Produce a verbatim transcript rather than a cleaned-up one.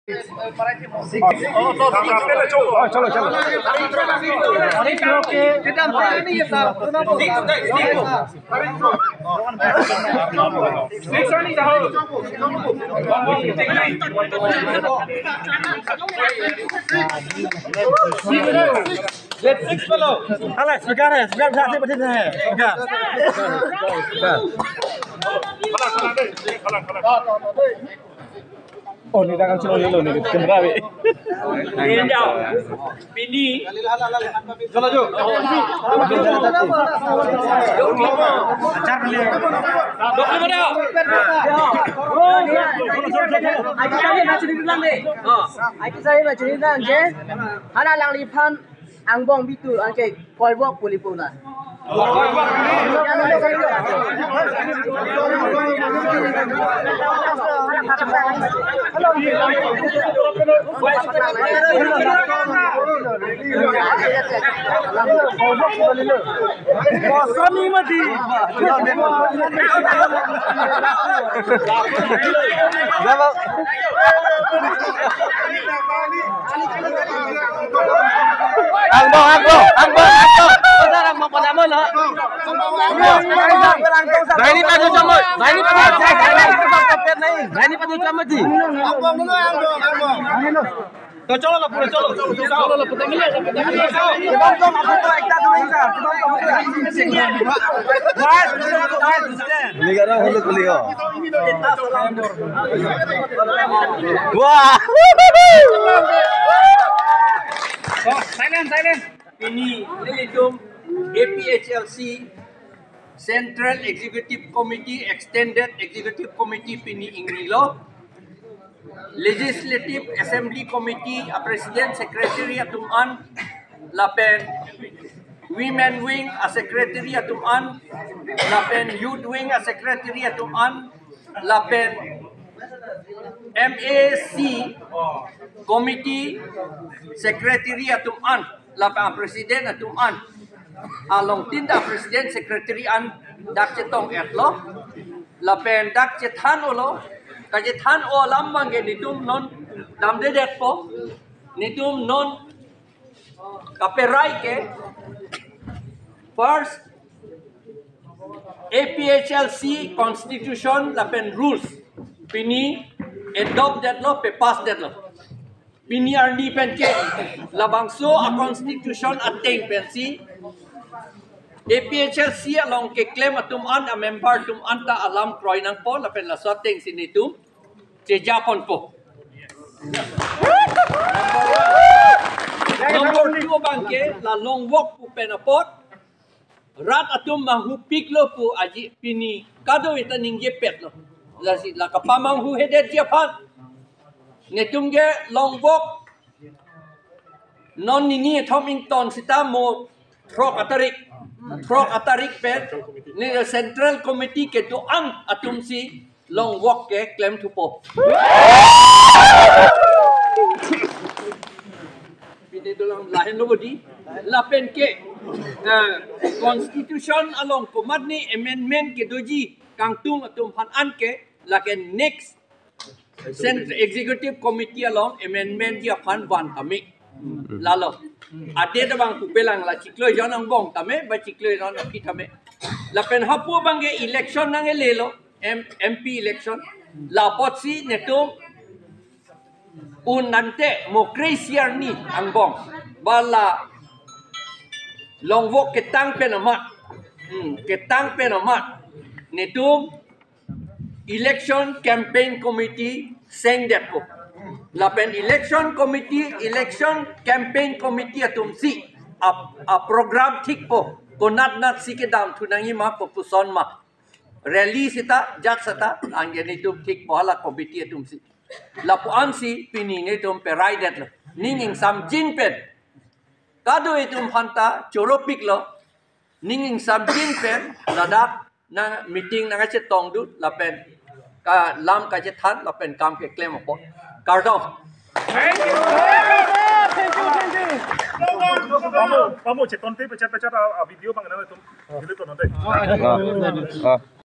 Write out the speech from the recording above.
Oh, chalo, chalo. Hala, speaker hai, speaker bhi aate padhi hai, speaker. Oh, ni dakan chalo ni lo ni, camera bhi. Pini. Hala alangliphan angbong bitu anke koibok puli puna. Kosoni mati. Angbong, angbong, angbong, angbong. Kosar angbong pada mo lo. Bahini padu chamo, bahini padu chamo, bahini padu chamo ji. To chalo la pura chalo, chalo la pura mile, la pura mile. Ini kan hulu kuliah. Wah. Oh, silent, silent. Pini nelitum A P H L C Central Executive Committee, Extended Executive Committee pini ingnilo. Legislative Assembly Committee a President Secretary atum an, lapen Women Wing a Secretary atum an, lapen Youth Wing a Secretary atum an, lapen M A C Committee Secretary atum an, lapen a President atum an. Along tin ta President Secretary an dak chetong-etlo. Lapen dak chethan-olo. Kachethan-o alam abangke netum non damdedetpo. Netum non kaperai ke first A P H L C constitution lapen rules pini adopt detlo, pe pass detlo. Pini arni penke labangso a constitution ateng pensi A P H L C along keklem atum an, a member atum an ta alam kroi nangpo, lapen laso atengsi netum chejaponpo. Number two abangke la longvok pu pen apot rat atum manghupiklo pu aji pini kadokave ta ningjepetlo. Lasi la kapamanghuhedetji aphan netum ke longvok non nini thom ington sita mo throk atarik, throk atarik pen ne Central Committee kedo-an atumsi longvok keklem thupo. Pini dolang lahenlo bodi. Lapen ke, eh, constitution along komatne amendment kedoji kangtung atum aphan anke, lake next Central Executive Committee along amendmentji aphan van tame. Lalo. Adet abang pupelang la chiklo jon angbong tame, ba chiklo jon aphi tame. Lapen hapu abangke election nanglelo, M-, M P election. La apotsi netum un nante mo kre-isi arni angbong ba la longvok ketang pen amat. Hmm, ketang pen amat. Netum Election Campaign Committee sengdetpo. Lapen Election Committee, Election Campaign Committee atumsi a, a program thikpo. Konatnatsi kedam thu nangjima, kopuson ma. Rally sita, jat sita, anke netum thikpo hala committee atumsi. Lapu ansi pini netum peraidetlo. Ning ingsamjin pen. Kadokave atum aphanta choropiklo. Ning ingsamjin pen ladak nang meeting nangkachetongdun lapen ka lam kachethan lapen kam keklem apot. Kardom. Thank you. Thank you, thank you. Pamo, pamo chetonte pechat pechat a, a video abang nangtum. Delete to nonte. Ah, ah.